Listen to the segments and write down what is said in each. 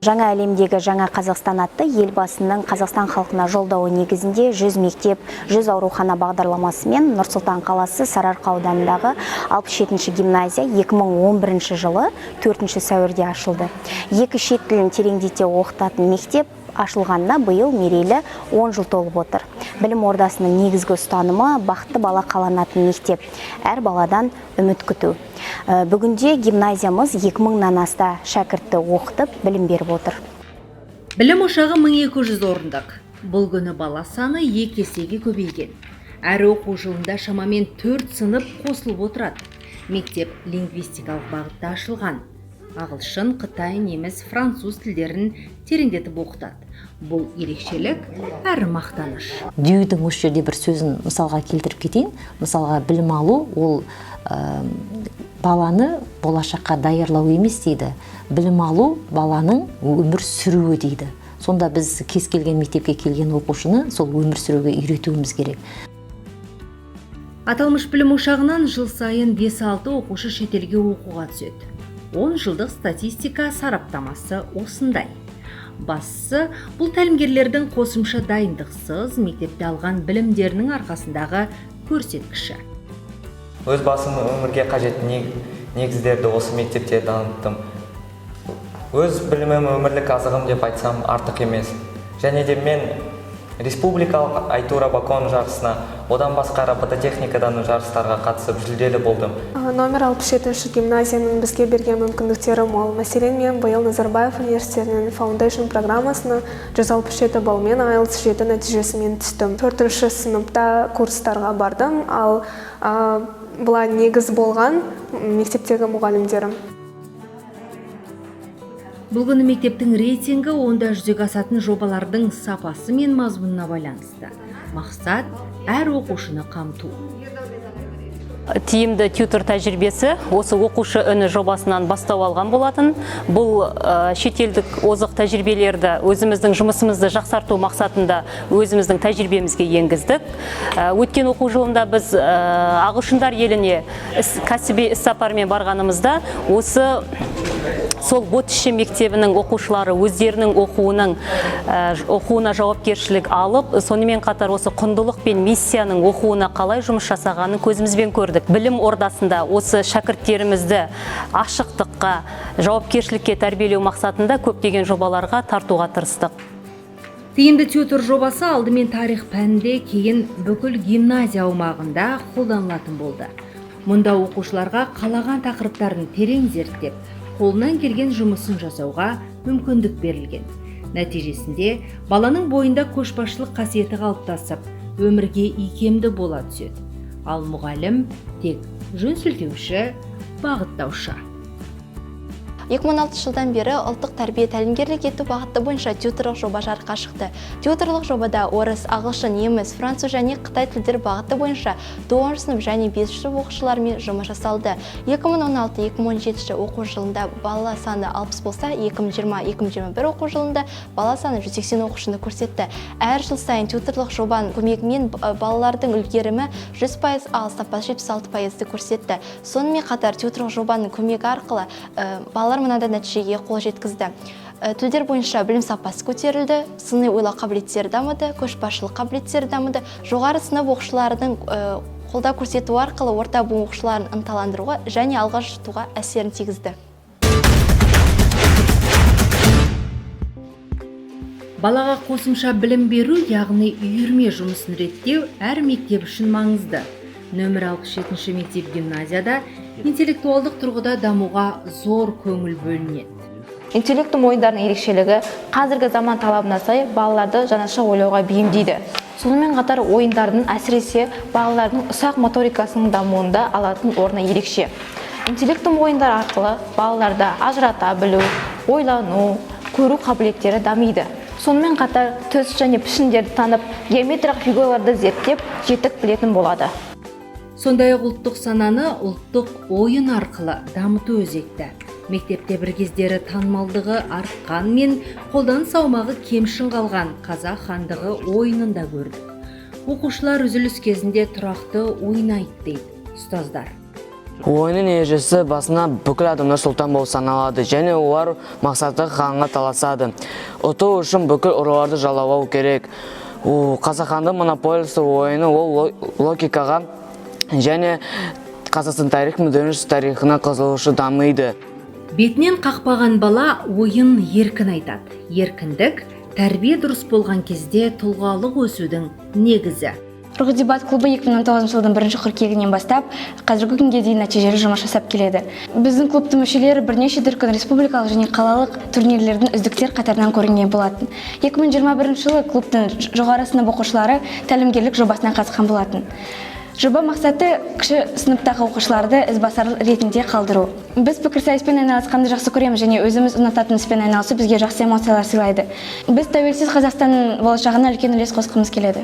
Жаңа әлемдегі жаңа Қазақстан атты Елбасының Қазақстан халқына жолдауы негізінде 100 мектеп, 100 аурухана бағдарламасымен Нұр-Сұлтан қаласы Сарыарқа ауданындағы 67-ші гимназия 2011 жылы 4 сәуірде ашылды. Екі шет тілін тереңдете оқытатын мектеп ашылғанына биыл мерейлі 10 жыл толып отыр. Білім ордасының негізгі ұстанымы бақытты бала қаланатын мектеп, әр баладан үміт күту. Бүгінде гимназиямыз 2000-нан аса шәкіртті оқытып, білім беріп отыр. Білім ошағы 1200 орындық. Бұл күні бала саны екі есеге көбейген. Әр оқу жылында шамамен 4 сынып қосылып отырады. Мектеп лингвистикалық бағытта ашылған. Ағылшын, қытай, неміс, француз тілдерін тереңдетіп оқытады. Бұл ерекшелік әрі мақтаныш. Дьюидің осы жерде бір сөзін мысалға келтіріп кетейін. Мысалға, білім алу ол баланы болашаққа даярлау емес дейді. Білім алу баланың өмір сүруі дейді. Сонда біз кез келген мектепке келген оқушыны сол өмір сүруге үйретуіміз керек. Аталмыш білім ошағынан жыл сайын 5-6 оқушы шетелге оқуға түседі. 10 жылдық статистика сараптамасы осындай. Бастысы, бұл тәлімгерлердің қосымша дайындықсыз мектепте алған білімдерінің арқасындағы көрсеткіші. Өз басым өмірге қажетті негіздерді осы мектепте дамыттым. Өз білімім өмірлік азығым деп айтсам артық емес. Және де мен республикалық Айтура Бакон жарысына, одан басқа робототехникадан жарыстарға қатысып жүлделі болдым. Номер 67 гимназияның бізге берген мүмкіндіктері мол. Мәселен, мен биыл Назарбаев университетінің Foundation программасына 167 баллмен IELTS 7 нәтижесімен түстім. 4-ші сыныпта курстарға бардым, ал былай негіз болған мектептегі мұғалімдерім. Бұл күні мектептің рейтингі онда жүзеге асатын жобалардың сапасы мен мазмұнына байланысты. Мақсат әр оқушыны қамту. Тиімді тьютор тәжірибесі осы оқушы үні жобасынан бастау алған болатын. Бұл шетелдік озық тәжірибелерді өзіміздің жұмысымызды жақсарту мақсатында өзіміздің тәжірибемізге енгіздік. Өткен оқу жылында біз ағылшындар еліне кәсіби іс-сапармен барғанымызда осы сол Ботіші мектебінің оқушылары өздерінің оқуына жауапкершілік алып, сонымен қатар осы құндылық пен миссияның оқуына қалай жұмыс жасағанын көзімізбен көрдік. Білім ордасында осы шәкірттерімізді ашықтыққа, жауапкершілікке тәрбиелеу мақсатында көптеген жобаларға тартуға тырыстық. Тиімді тьютор жобасы алдымен тарих пәнінде, кейін бүкіл гимназия аумағында қолданылатын болды. Мұнда оқушыларға қалаған тақырыптарын терең зерттеп, қолынан келген жұмысын жасауға мүмкіндік берілген. Нәтижесінде баланың бойында көшбасшылық қасиеті қалыптасып, өмірге икемді бола түседі. Ал мұғалім тек жөн сілтеуші, бағыттаушы. 2016 жылдан бері ұлттық тәрбие тәлімгерлік ету бағыты бойынша тьюторлық жоба жарыққа шықты. Тьюторлық жобада орыс, ағылшын, неміс, француз және қытай тілдері бағыты бойынша 9 сынып және 5 сынып оқушыларымен жұмыс жасалды. 2016-2017 оқу жылында бала саны 60 болса, 2020-2021 оқу жылында бала саны 180 оқушыны көрсетті. Әр жыл сайын тьюторлық жобаның көмегімен балалардың үлгерімі 100%, ал сапасы 76%-ды көрсетті. Сонымен қатар тьюторлық жобаның көмегі арқылы балалар мынадай нәтижеге қол жеткізді. Тілдер бойынша білім сапасы көтерілді, сыни ойлау қабілеттері дамыды, көшбасшылық қабілеттері дамыды. Жоғары сынып оқушыларының қолдау көрсету арқылы орта буын оқушыларын ынталандыруға және алға жылжытуға әсерін тигізді. Балаға қосымша білім беру, яғни үйірме жұмысын реттеу әр мектеп үшін маңызды. Нөмір 67 мектеп гимназияда интеллектуалдық тұрғыда дамуға зор көңіл бөлінеді. Интеллектум ойындарының ерекшелігі қазіргі заман талабына сай балаларды жаңаша ойлауға бейімдейді. Сонымен қатар ойындардың әсіресе балалардың ұсақ моторикасының дамуында алатын орны ерекше. Интеллектум ойындары арқылы балаларда ажырата білу, ойлану, көру қабілеттері дамиды. Сонымен қатар түс және пішіндерді танып, геометриялық фигураларды зерттеп, жетік білетін болады. Сондай-ақ ұлттық сананы ұлттық ойын арқылы дамыту өзекті. Мектепте бір кездері танымалдығы артқан мен қолданыс аумағы кемшін қалған қазақ хандығы ойынын да көрдік. Оқушылар үзіліс кезінде тұрақты ойнайды дейді ұстаздар. Ойынның ережесі: басына бүкіл адамдар сұлтан болып саналады және олар мақсатты ханға таласады. Ұту үшін бүкіл ұрыларды жалалау керек. Қазақ монополиясы ойыны ол логикаға және Қазақстан тарих мен дүниежүзі тарихына қызығушы дамиды. Бетінен қақпаған бала ойын еркін айтады. Еркіндік тәрбие дұрыс болған кезде тұлғалық өсудің негізі. «Рух» дебат клубы 2019 жылдың 1 қыркүйегінен бастап қазіргі күнге дейін нәтижелі жұмыс жасап келеді. Біздің клубтың мүшелері бірнеше дүркін республикалық және қалалық турнирлердің үздіктер қатарынан көрінген болатын. 2021 жылы клубтың жоғары сынып оқушылары тәлімгерлік жобасына қатысқан болатын. Жоба мақсаты – кіші сыныптағы оқушыларды ізбасар ретінде қалдыру. Біз пікірсайыспен айналысқанды жақсы көреміз және өзіміз ұнататын іспен айналысу бізге жақсы эмоциялар сыйлайды. Біз тәуелсіз Қазақстанның болашағына үлкен үлес қосқымыз келеді.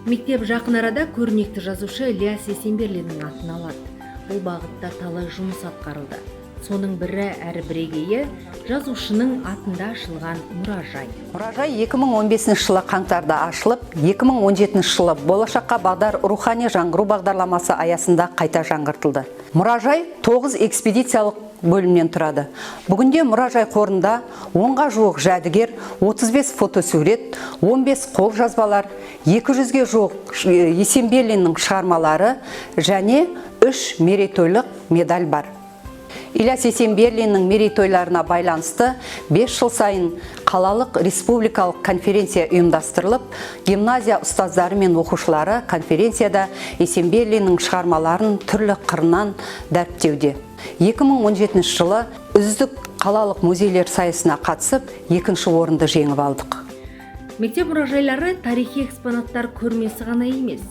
Мектеп жақын арада көрнекті жазушы Ілияс Есенберлиннің атын алады. Бұл бағытта талай жұмыс атқарылды. Соның бірі әрі бірегейі – жазушының атында ашылған мұражай. Мұражай 2015 жылы қаңтарда ашылып, 2017 жылы «Болашаққа бағдар» рухани жаңғыру бағдарламасы аясында қайта жаңғыртылды. Мұражай 9 экспедициялық бөлімнен тұрады. Бүгінде мұражай қорында 10-ға жуық жәдігер, 35 фотосурет, 15 қол жазбалар, 200-ге жуық Есенберлиннің шығармалары және 3 мерейтойлық медаль бар. Ильяс Есенберлиннің мерейтойларына байланысты 5 жыл сайын қалалық, республикалық конференция ұйымдастырылып, гимназия ұстаздары мен оқушылары конференцияда Есенберлиннің шығармаларын түрлі қырынан дәріптеуде. 2017 жылы үздік қалалық музейлер сайысына қатысып, екінші орынды жеңіп алдық. Мектеп мұражайлары тарихи экспонаттар көрмесі ғана емес,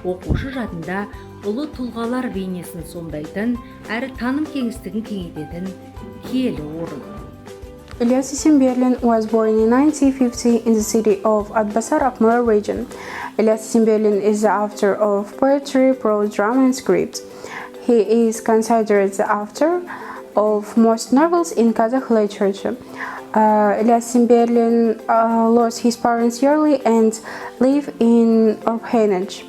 оқушы жадында ұлы тұлғалар бейнесін сомдайтын әрі таным кеңістігін кеңейтетін киелі орын. Ilyas Esenberlin was born in 1950 in the city of Atbasar, Akmola region. Ilyas Esenberlin is the author of poetry, prose, drama, and scripts. He is considered the author of most novels in Kazakh literature. Ilyas Esenberlin lost his parents early and lived in orphanage.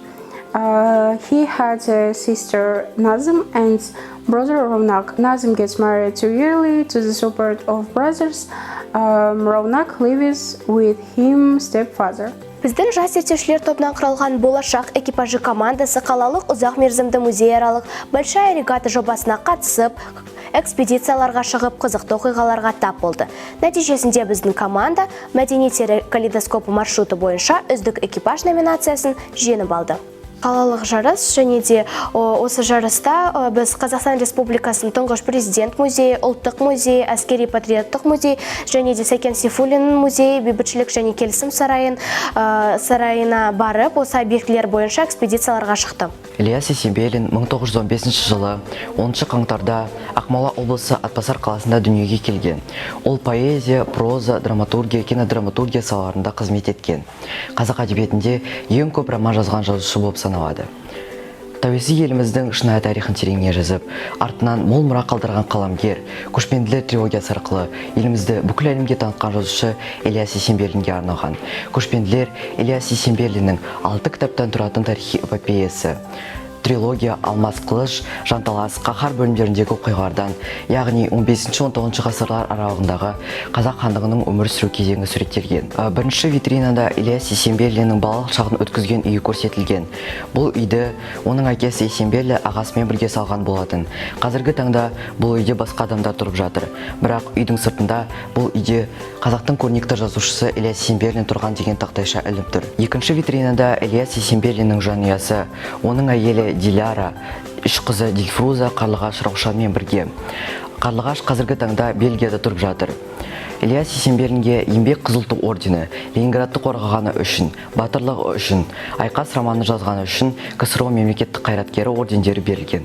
He had a sister, Nazim, and brother Rovnak. Nazim gets married too early to the support of brothers. Rovnak lives with him stepfather. Біздің жас зерттеушілер тобынан құралған «Болашақ экипажы» командасы қалалық ұзақ мерзімді музейаралық «Большая регата» жобасына қатысып, экспедицияларға шығып, қызықты оқиғаларға тап болды. Нәтижесінде біздің команда «Мәдениеттер калейдоскопы» маршруты бойынша үздік экипаж номинациясын жеңіп алды. Қалалық жарыс және де осы жарыста біз Қазақстан Республикасының Тұңғыш Президент музейі, Ұлттық музей, әскери патриоттық музей және де Сәкен Сейфуллин музейі, Бейбітшілік және келісім сарайына барып, осы объектілер бойынша экспедицияларға шықты. Ильяс Есенберлин 1915 жылы 10 қаңтарда Ақмола облысы Атбасар қаласында дүниеге келген. Ол поэзия, проза, драматургия, кинодраматургия салаларында қызмет еткен. Қазақ әдебиетінде ең көп роман жазған жазушы болып саналады. Тәуелсіз еліміздің шынайы тарихын тереңіне жазып, артынан мол мұра қалдырған қаламгер, «Көшпенділер» трилогиясы арқылы елімізді бүкіл әлемге танытқан жазушы Ильяс Есенберлинге арналған «Көшпенділер» – Ильяс Есенберлиннің алты кітаптан тұратын тарихи эпопеясы. Трилогия Алмас қылыш, Жанталас, Қаһар бөлімдеріндегі оқиғалардан, яғни 15-19 ғасырлар аралығындағы қазақ хандығының өмір сүру кезеңі суреттелген. Бірінші витринада Ильяс Есенберлиннің балалық шағын өткізген үйі көрсетілген. Бұл үйді оның әкесі Есенберлі ағасымен бірге салған болатын. Қазіргі таңда бұл үйде басқа адамдар тұрып жатыр, бірақ үйдің сыртында «Бұл үйде қазақтың көрнекті жазушысы Ильяс Есенберлин тұрған» деген тақтайша ілініп тұр. Екінші витринада Ильяс Есенберлиннің жанұясы, оның әйелі Диляра, үш қызы Дильфруза, Қарлығаш, Раушанмен бірге. Қарлығаш қазіргі таңда Бельгияда тұрып жатыр. Ильяс Есенберлинге Еңбек Қызыл Ту ордені, Ленинградты қорғағаны үшін, батырлығы үшін, «Айқас» романын жазғаны үшін КСРО мемлекеттік қайраткері ордендері берілген.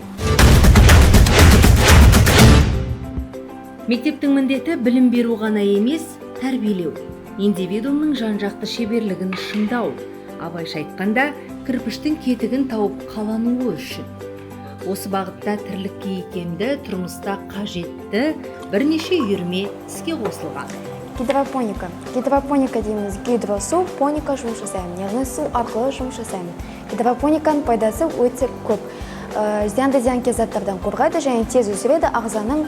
Мектептің міндеті білім беру ғана емес, тәрбиелеу, индивидуумның жан-жақты шеберлігін шыңдау, абайша айтқанда, кірпіштің кетігін тауып қалануы үшін. Осы бағытта тірлікке икемді, тұрмыста қажетті бірнеше үйірме іске қосылған. Гидропоника. Гидропоника дейміз, гидро – су, поника – жұмыс жасаймын, яғни су арқылы жұмыс жасаймын. Гидропониканың пайдасы өте көп. Зиянды зиянкес заттардан қорғайды және тез өсіреді, ағзаның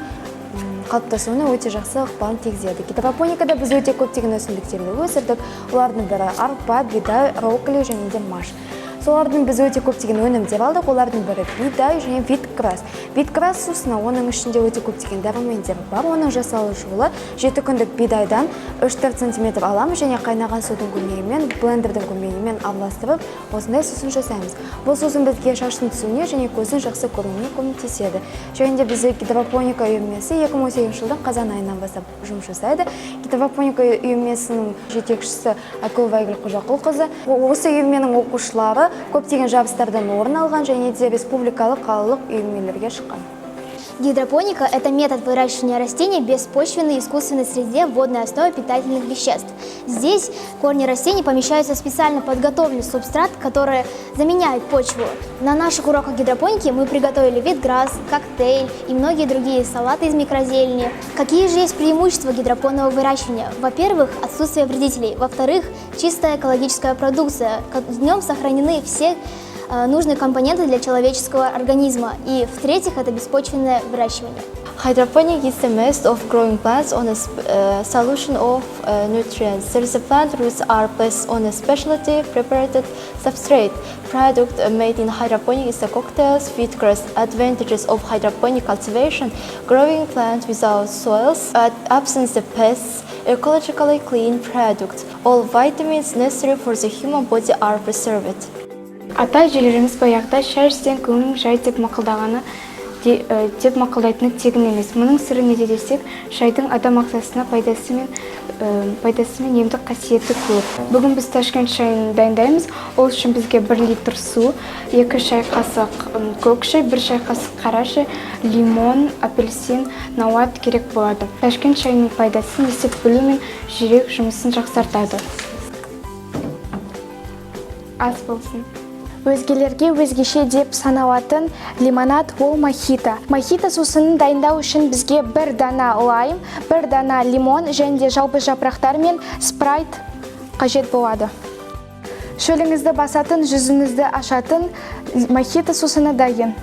қалыптасуына өте жақсы ықпалын тигізеді. Гидропоникада біз өте көптеген өсімдіктерді өсірдік. Олардың бірі арпа, бидай, брокколи және де маш. Солардың біз өте көптеген өнімдер алдық, олардың бірі бидай және витграсс. Витграсс сусыны, оның ішінде өте көптеген дәрумендер бар. Оның жасалу жолы: 7 күндік бидайдан 3-4 сантиметр аламыз және қайнаған судың көмегімен, блендердің көмегімен араластырып, осындай сусын жасаймыз. Бұл сусын бізге шаштың түсуіне және көздің жақсы көруіне көмектеседі. Және де бізде гидропоника үйірмесі 2018 жылдың қазан айынан бастап жұмыс жасайды. Гидропоника үйірмесінің жетекшісі Әкүлова Айгүл Қожақұлқызы. Осы үйірменің оқушылары көптеген жарыстардан орын алған және де республикалық, қалалық үйірмелерге шыққан. Гидропоника – это метод выращивания растений в беспочвенной искусственной среде в водной основе питательных веществ. Здесь корни растений помещаются в специально подготовленный субстрат, который заменяет почву. На наших уроках гидропоники мы приготовили витграсс, коктейль и многие другие салаты из микрозелени. Какие же есть преимущества гидропонного выращивания? Во-первых, отсутствие вредителей. Во-вторых, чистая экологическая продукция. В нем сохранены все нужные компоненты для человеческого организма. И в-третьих, это беспочвенное выращивание. Hydroponic is the method of growing plants on a solution of nutrients. The plant roots are placed on a specialty prepared substrate. Product made in hydroponic is the cocktails, wheatgrass. Advantages of hydroponic cultivation: growing plants without soils, absence of pests, ecologically clean product. All vitamins necessary for the human body are preserved. Ата әжелеріміз баяғыда «шай ішсең, көңілің жай» деп мақұлдағаны деп мақұлдайтыны тегін емес. Мұның сыры неде десек, шайдың адам ағзасына пайдасы мен емдік қасиеті көп. Бүгін біз Ташкент шайын дайындаймыз. Ол үшін бізге 1 литр су, 2 шай қасық көк шай, 1 шай қасық қара шай, лимон, апельсин, науат керек болады. Ташкент шайының пайдасы: есеп білу мен жүрек жұмысын жақсартады. Ас болсын! Өзгелерге өзгеше деп саналатын лимонад ол мохито. Мохито сусынын дайындау үшін бізге бір дана лайм, бір дана лимон және де жалбыз жапырақтар мен спрайт қажет болады. Шөліңізді басатын, жүзіңізді ашатын мохито сусыны дайын.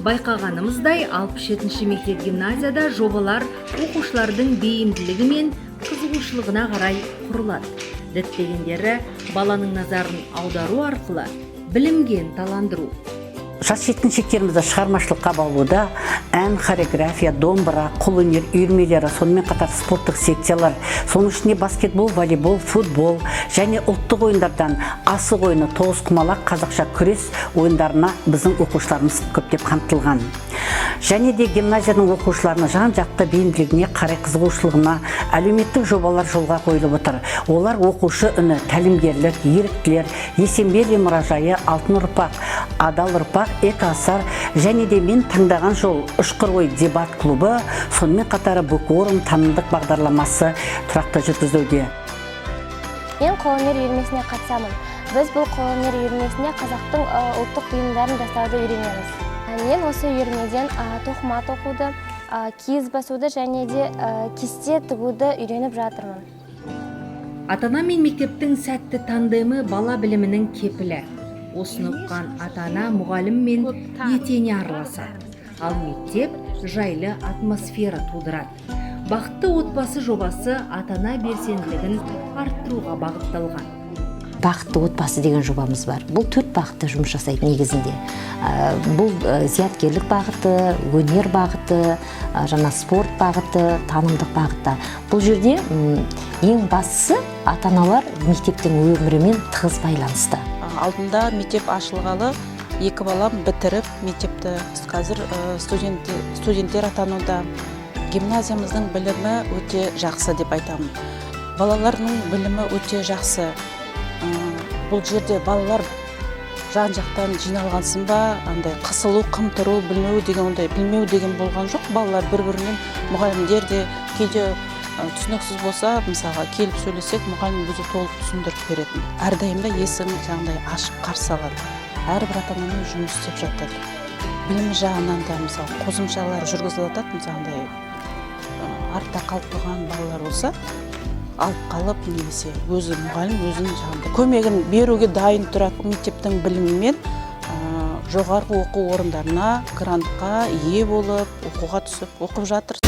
Байқағанымыздай, 67-ші мектеп гимназияда жобалар оқушылардың бейімділігі мен қызығушылығына қарай құрылады. Діттегендері баланың назарын аудару арқылы білімге ынталандыру. Жас жеткіншектерімізді шығармашылыққа баулуда ән, хореография, домбыра, қолөнер үйірмелері, сонымен қатар спорттық секциялар, соның ішінде баскетбол, волейбол, футбол және ұлттық ойындардан асық ойыны, тоғызқұмалақ, қазақша күрес ойындарына біздің оқушыларымыз көптеп қамтылған. Және де гимназияның оқушыларына жан жақты бейімділігіне қарай, қызығушылығына әлеуметтік жобалар жолға қойылып отыр. Олар: «Оқушы үні», тәлімгерлік, еріктілер, Есенберлин мұражайы, «Алтын ұрпақ», «Адал ұрпақ», «Экоасар» және де «Мен таңдаған жол», «Ұшқыр ой» дебат клубы, сонымен қатар «Букворум» танымдық бағдарламасы тұрақты жүргізілуде. Мен қолөнер үйірмесіне қатысамын. Біз бұл қолөнер үйірмесінде қазақтың ұлттық бұйымдарын жасауды үйренеміз. Мен осы үйірмеден тоқыма тоқуды, киіз басуды және де кесте тігуді үйреніп жатырмын. Ата ана мен мектептің сәтті тандемі – бала білімінің кепілі. Осыны ұққан ата ана мұғаліммен етене араласады, ал мектеп жайлы атмосфера тудырады. «Бақытты отбасы» жобасы ата ана белсенділігін арттыруға бағытталған. «Бақытты отбасы» деген жобамыз бар. Бұл төрт бағытта жұмыс жасайды негізінде. Бұл зияткерлік бағыты, өнер бағыты, жаңа спорт бағыты, танымдық бағытта. Бұл жерде ең бастысы, ата аналар мектептің өмірімен тығыз байланыста. Алдында мектеп ашылғалы екі балам бітіріп мектепті, қазір студенттер атануда. Гимназиямыздың білімі өте жақсы деп айтамын. Балалардың білімі өте жақсы. Бұл жерде балалар жан жақтан жиналғансын ба, андай қысылу, қымтыру, білмеу деген, ондай білмеу деген болған жоқ. Балалар бір бірімен, мұғалімдер де кейде түсініксіз болса, мысалға, келіп сөйлесек, мұғалім өзі толық түсіндіріп беретін. Әрдайым да есігін жаңағыдай ашып қарсы алады, әрбір ата анамен жұмыс істеп жатады. Білім жағынан да, мысалы, қосымшалар жүргізіліп жатады, мысалындай. Артта қалып қойған балалар болса, алып қалып, немесе өзі мұғалім өзінің жаңағыдай көмегін беруге дайын тұрады. Мектептің білімімен жоғарғы оқу орындарына грантқа ие болып, оқуға түсіп, оқып жатыр.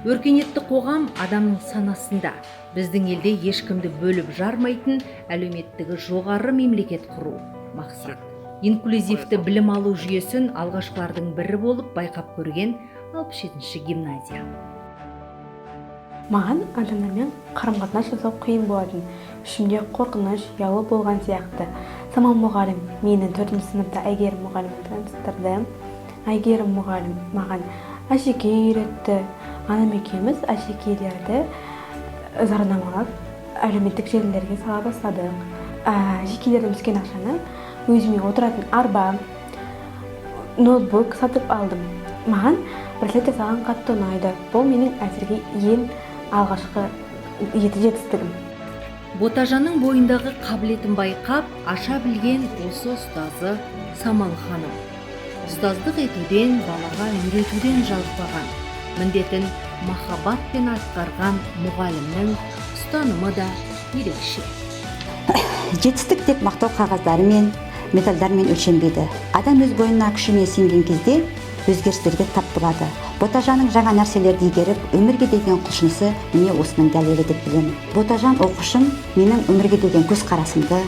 Өркениетті қоғам адамның санасында. Біздің елде ешкімді бөліп жармайтын әлеуметтігі жоғары мемлекет құру мақсат. Инклюзивті білім алу жүйесін алғашқылардың бірі болып байқап көрген 67-ші гимназия. Маған адамдармен қарым-қатынас жасау қиын болатын. Ішімде қорқыныш, ұялу болған сияқты. Самал мұғалім мені 4-ші сыныпта Әйгерім мұғалім таныстырды. Әйгерім мұғалім маған әшекей үйретті. Анам екеуміз әшекейлерді жарнамалап әлеуметтік желілерге сала бастадық. Әшекейлерден түскен ақшаны өзіме отыратын арба, ноутбук сатып алдым. Маған браслет жасаған қатты ұнайды. Бұл менің әзірге ең алғашқы жетістігім. Ботажанның бойындағы қабілетін байқап, аша білген осы ұстазы Самал ханым. Ұстаздық етуден, балаға үйретуден жалықпаған, міндетін махаббатпен атқарған мұғалімнің ұстанымы да ерекше. Жетістік тек мақтау қағаздарымен, медальдармен өлшенбейді. Адам өз бойына күшіне сенген кезде өзгерістерге тап болады. Ботажанның жаңа нәрселерді игеріп, өмірге деген құлшынысы міне осының дәлелі деп білемін. Ботажан оқушым менің өмірге деген көзқарасымды,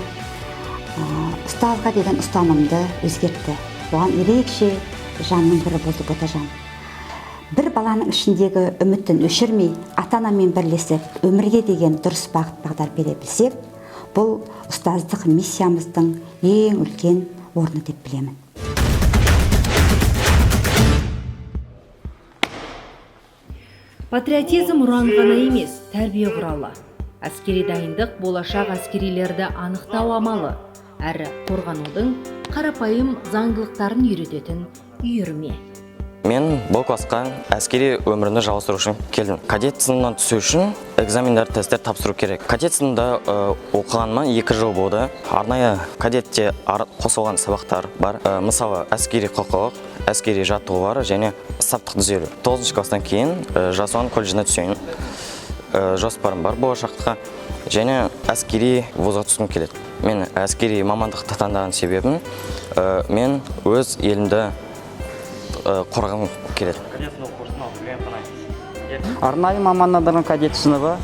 ұстазға деген ұстанымды өзгертті. Оған ерекше жанның бірі болды Ботажан. Бір баланың ішіндегі үмітін өшірмей, ата-анамен бірлесіп, өмірге деген дұрыс бағыт бағдар бере білсек, бұл ұстаздық миссиямыздың ең үлкен орны деп білемін. Патриотизм ұран ғана емес, тәрбие құралы. Әскери дайындық болашақ әскерилерді анықтау амалы, әрі қорғанудың қарапайым заңдылықтарын үйрететін үйірме. Мен бұл классқа әскери өмірімді жалғастыру үшін келдім. Кадет сыныбынан түсу үшін экзамендер, тесттер тапсыру керек. Кадет сыныбында оқығаныма 2 жыл болды. Арнайы кадетте қосылған сабақтар бар. Мысалы, әскери құқық, әскери жаттығулар және саптық түзелу. 9 класстан кейін Жас Ұлан колледжіне түсейін. Жоспарым бар болашаққа және әскери вузға түскім келеді. Мен әскери мамандықты таңдаған себебім, мен өз елімді қорғағым келеді. Арнайы мамандандырылған кадет сыныбы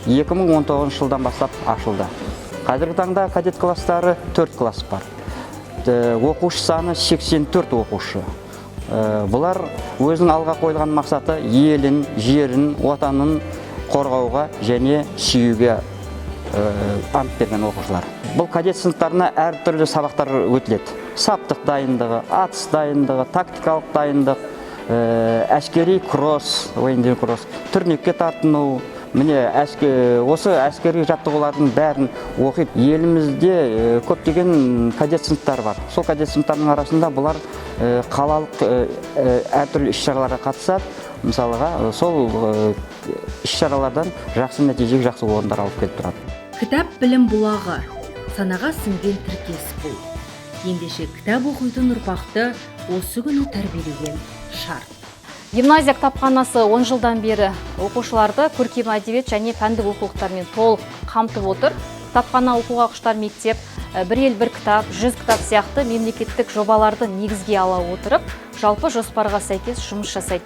2019 жылдан бастап ашылды. Қазіргі таңда кадет класстары 4 класс бар. Оқушы саны 84 оқушы. Бұлар өзінің алға қойылған мақсаты елін, жерін, отанын қорғауға және сүюге ант берген оқушылар. Бұл кадет сыныптарына әртүрлі сабақтар өтіледі. Саптық дайындығы, атыс дайындығы, тактикалық дайындық, әскери кросс, военный кросс, турникке тартыну, міне осы әскери жаттығулардың бәрін оқиды. Елімізде көптеген кадет сыныптары бар. Сол кадет сыныптарының арасында бұлар қалалық әртүрлі іс-шараларға қатысады. Мысалға, сол іс-шаралардан жақсы нәтиже, жақсы орындар алып келіп тұрады. Кітап білім бұлағы, санаға сіңген тіркес бұл. Ендеше кітап оқитын ұрпақты осы күні тәрбиелеген шарт. Гимназия кітапханасы 10 жылдан бері оқушыларды көркем әдебиет және пәндік оқулықтармен толық қамтып отыр. Кітапхана оқуға құштар мектеп, бір ел бір кітап, 100 кітап сияқты мемлекеттік жобаларды негізге ала отырып, жалпы жоспарға сәйкес жұмыс жасайды.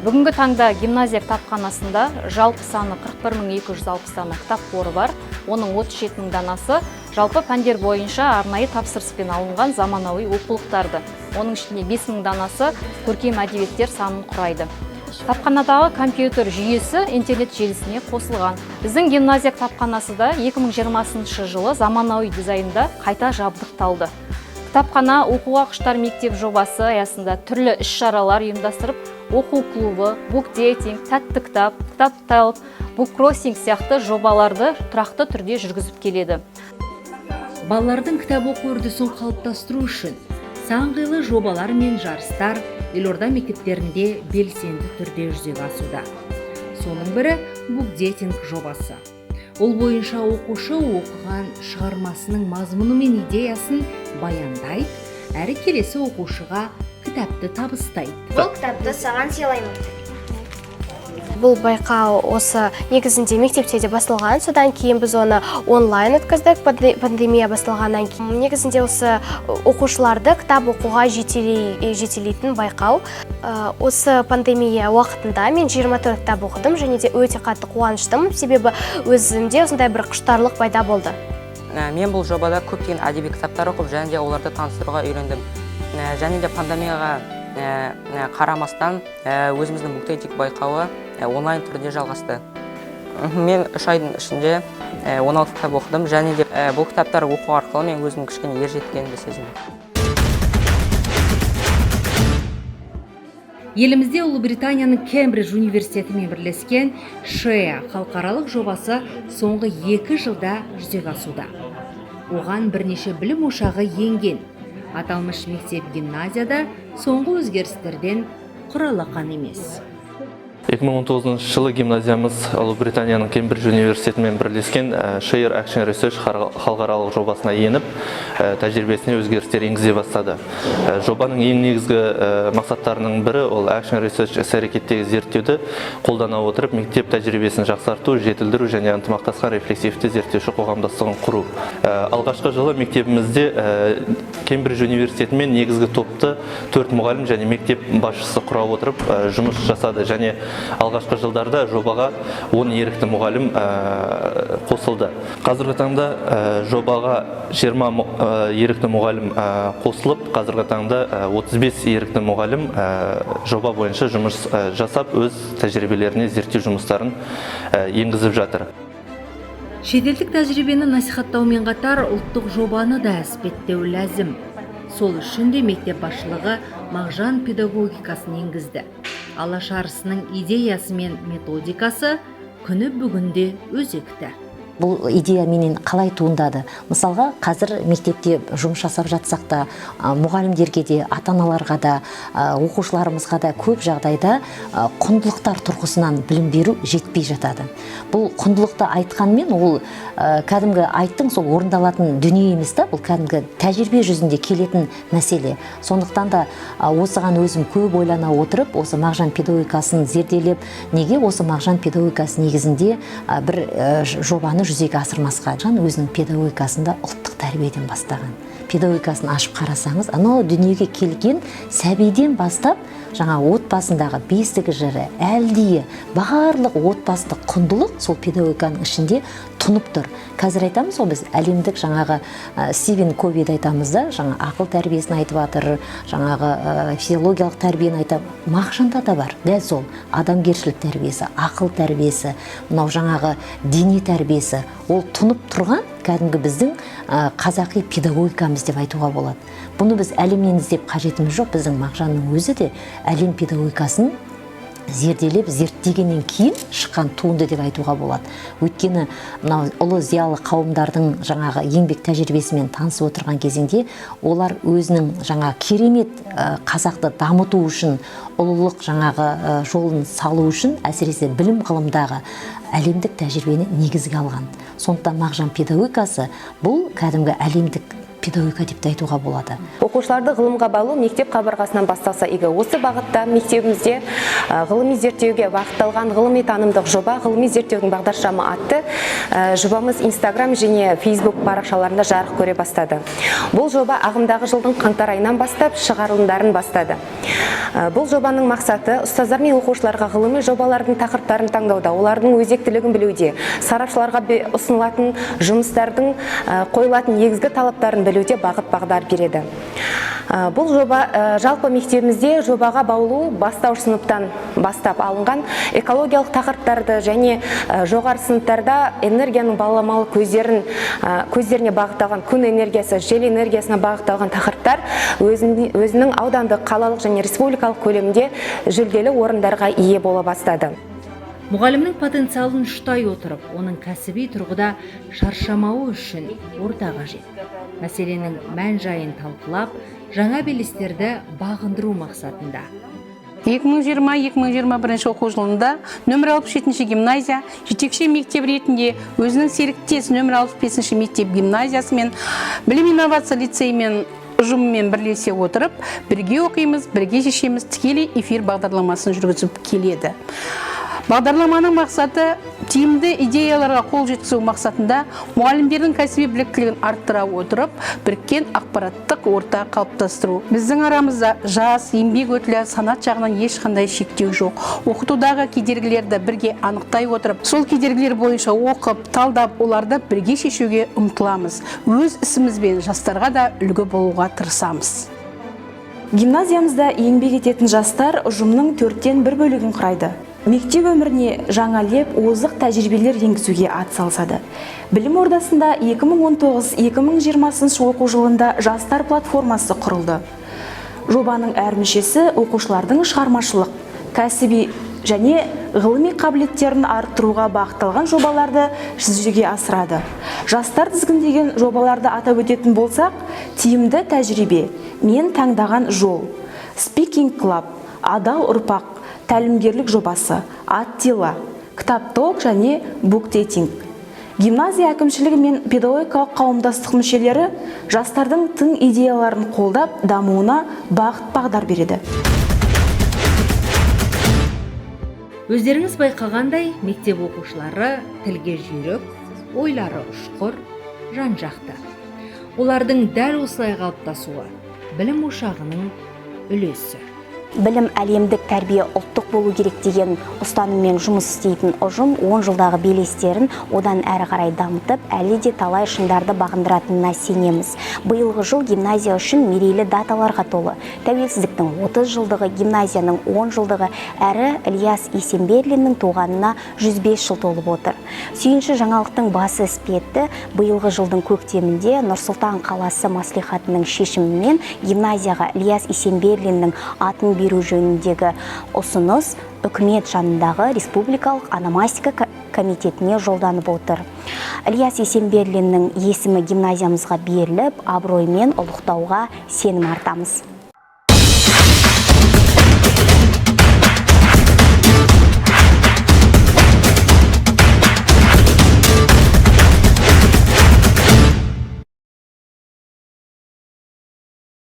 Бүгінгі таңда гимназия кітапханасында жалпы саны 41260 дана кітап қоры бар. Оның 37 мың данасы жалпы пәндер бойынша арнайы тапсырыспен алынған заманауи оқулықтарды. Оның ішінде 5 мың данасы көркем әдебиеттер санын құрайды. Кітапханадағы компьютер жүйесі интернет желісіне қосылған. Біздің гимназия кітапханасы да 2020 жылы заманауи дизайнда қайта жабдықталды. Кітапхана оқуға құштар мектеп жобасы аясында түрлі іс-шаралар ұйымдастырып, оқу клубы, букдейтинг, тәтті кітап, кітап талып, буккроссинг сияқты жобаларды тұрақты түрде жүргізіп келеді. Балалардың кітап оқу үрдісін қалыптастыру үшін сан қилы жобалар мен жарыстар елорда мектептерінде белсенді түрде жүзеге асуда. Соның бірі букдейтинг жобасы. Ол бойынша оқушы оқыған шығармасының мазмұны мен идеясын баяндайды Әрі келесі оқушыға кітапты табыстайды. Бұл кітапты саған сыйлаймын. Бұл байқау осы негізінде мектепте де басталған, содан кейін біз оны онлайн өткіздік пандемия басталғаннан кейін. Негізінде осы оқушыларды кітап оқуға жетелейтін байқау. Осы пандемия уақытында мен 24 кітап оқыдым және де өте қатты қуаныштымын, себебі өзімде осындай бір құштарлық пайда болды. Мен бұл жобада көптеген әдеби кітаптар оқып және де оларды таныстыруға үйрендім. Және де пандемияға қарамастан өзіміздің буктейтинг байқауы онлайн түрде жалғасты. Мен 3 айдың ішінде 16 кітап оқыдым және де бұл кітаптар оқу арқылы мен өзім кішкене ер жеткенімді сезіндім. Елімізде Ұлыбританияның Кембридж университетімен бірлескен ШЕА халықаралық жобасы соңғы 2 жылда жүзеге асуда. Оған бірнеше білім ошағы енген. Аталмыш мектеп гимназияда соңғы өзгерістерден құралақан емес. 2019 жылы гимназиямыз Ұлыбританияның Кембридж университетімен бірлескен Share Action Research халықаралық жобасына еніп, тәжірибесіне өзгерістер енгізе бастады. Жобаның ең негізгі мақсаттарының бірі ол Action Research іс-әрекеттегі зерттеуді қолдана отырып, мектеп тәжірибесін жақсарту, жетілдіру және ынтымақтасқан рефлексивті зерттеуші қоғамдастығын құру. Алғашқы жылы мектебімізде Кембридж университетімен негізгі топты 4 мұғалім және мектеп басшысы құра отырып жұмыс жасады және алғашқы жылдарда жобаға 10 ерікті мұғалім қосылды. Қазіргі таңда жобаға 20 ерікті мұғалім қосылып, қазіргі таңда 35 ерікті мұғалім жоба бойынша жұмыс жасап, өз тәжірибелеріне зерттеу жұмыстарын енгізіп жатыр. Шетелдік тәжірибені насихаттаумен қатар ұлттық жобаны да әспеттеу ләзім. Сол үшін де мектеп басшылығы Мағжан педагогикасын енгізді. Алаш арысының идеясы мен методикасы күні бүгінде өзекті. Бұл идея менен қалай туындады? Мысалға, қазір мектепте жұмыс жасап жатсақ та, мұғалімдерге де, ата-аналарға да, оқушыларымызға да көп жағдайда құндылықтар тұрғысынан білім беру жетпей жатады. Бұл құндылықты айтқанмен ол кәдімгі айттың сол орындалатын дүние емес та, бұл кәдімгі тәжірибе жүзінде келетін мәселе. Сондықтан да осыған өзім көп ойлана отырып, осы Мағжан педагогикасын зерделеп, неге осы Мағжан педагогикасы негізінде бір жобаны жүзеге асырмасқа. Жан өзінің педагогикасында ұлттық тәрбиеден бастаған. Педагогикасын ашып қарасаңыз, анау дүниеге келген сәбиден бастап, жаңа отбасындағы бесік жыры, әлдиі, барлық отбасылық құндылық сол педагогиканың ішінде тұнып тұр. Қазір айтамыз ғой біз әлемдік жаңағы Стивен Ковиді айтамыз да, жаңа ақыл тәрбиесін айтып жатыр, жаңағы физиологиялық тәрбиені айтып, Мағжанда да бар. Дәл сол адамгершілік тәрбиесі, ақыл тәрбиесі, мынау жаңағы дене тәрбиесі, ол тұнып тұрған кәдімгі біздің қазақи педагогикамыз деп айтуға болады. Бұны біз әлемнен іздеп қажетіміз жоқ, біздің Мағжанның өзі де әлем педагогикасын зерделеп, зерттегеннен кейін шыққан туынды деп айтуға болады. Өйткені мынау ұлы зиялы қауымдардың жаңағы еңбек тәжірибесімен танысып отырған кезеңде олар өзінің жаңа керемет қазақты дамыту үшін, ұлылық жаңағы жолын салу үшін, әсіресе білім ғылымдағы әлемдік тәжірибені негізге алған. Сондықтан Мағжан педагогикасы бұл кәдімгі әлемдік педагогика деп те айтуға болады. Оқушыларды ғылымға баулу мектеп қабырғасынан басталса игі. Осы бағытта мектебімізде ғылыми зерттеуге бағытталған ғылыми танымдық жоба, ғылыми зерттеудің бағдаршамы атты жобамыз Инстаграм және Фейсбук парақшаларында жарық көре бастады. Бұл жоба ағымдағы жылдың қаңтар айынан бастап шығарылымдарын бастады. Бұл жобаның мақсаты ұстаздар мен оқушыларға ғылыми жобалардың тақырыптарын таңдауда, олардың өзектілігін білуде, сарапшыларға ұсынылатын жұмыстардың қойылатын негізгі талаптарын білуде бағыт бағдар береді. Бұл жоба жалпы мектебімізде жобаға баулу бастауыш сыныптан бастап алынған экологиялық тақырыптарды және жоғары сыныптарда энергияның баламалы көздеріне бағытталған күн энергиясы, жел энергиясына бағытталған тақырыптар өзінің аудандық, қалалық және республикалық көлемінде жүлделі орындарға ие бола бастады. Мұғалімнің потенциалын ұштай отырып, оның кәсіби тұрғыда шаршамауы үшін орта қажет. Мәселенің мән-жайын талқылап, жаңа белестерді бағындыру мақсатында. 2020-2021 оқу жылында нөмір 67 гимназия жетекші мектеп ретінде өзінің серіктес нөмір 65 мектеп гимназиясымен, білім инновация лицейімен ұжымымен бірлесе отырып, «Бірге оқимыз, бірге шешеміз» тікелей эфир бағдарламасын жүргізіп келеді. Бағдарламаның мақсаты – тиімді идеяларға қол жеткізу мақсатында мұғалімдердің кәсіби біліктілігін арттыра отырып, біріккен ақпараттық орта қалыптастыру. Біздің арамызда жас, еңбек өтілі, санат жағынан ешқандай шектеу жоқ. Оқытудағы кедергілерді бірге анықтай отырып, сол кедергілер бойынша оқып, талдап, оларды бірге шешуге ұмтыламыз. Өз ісімізбен жастарға да үлгі болуға тырысамыз. Гимназиямызда еңбек ететін жастар ұжымның төрттен бір бөлігін құрайды. Мектеп өміріне жаңа леп, озық тәжірибелер енгізуге атсалысады. Білім ордасында 2019-2020 оқу жылында жастар платформасы құрылды. Жобаның әр мүшесі оқушылардың шығармашылық, кәсіби және ғылыми қабілеттерін арттыруға бағытталған жобаларды жүзеге асырады. Жастар тізгіндеген жобаларды атап өтетін болсақ, «Тиімді тәжірибе», «Мен таңдаған жол», Speaking Club, «Адал ұрпақ» тәлімгерлік жобасы, Аттила, Кітап Talk және Буктейтинг. Гимназия әкімшілігі мен педагогикалық қауымдастық мүшелері жастардың тың идеяларын қолдап, дамуына бағыт бағдар береді. Өздеріңіз байқағандай, мектеп оқушылары тілге жүйрік, ойлары ұшқыр, жан жақты. Олардың дәл осылай қалыптасуы – білім ошағының үлесі. Білім әлемдік, тәрбие ұлттық болу керек деген ұстаныммен жұмыс істейтін ұжым 10 жылдағы белестерін одан әрі қарай дамытып, әлі де талай шыңдарды бағындыратынына сенеміз. Биылғы жыл гимназия үшін мерейлі даталарға толы. Тәуелсіздіктің 30 жылдығы, гимназияның 10 жылдығы, әрі Ілияс Есенберлиннің туғанына 105 жыл толып отыр. Сүйінші жаңалықтың басы іспетті биылғы жылдың көктемінде Нұр-Сұлтан қаласы мәслихатының шешімімен гимназияға Ілияс Есенберлиннің атын беру жөніндегі ұсыныс үкімет жанындағы республикалық ономастика комитетіне жолданып отыр. Ілияс Есенберлиннің есімі гимназиямызға беріліп, абыроймен ұлықтауға сенім артамыз.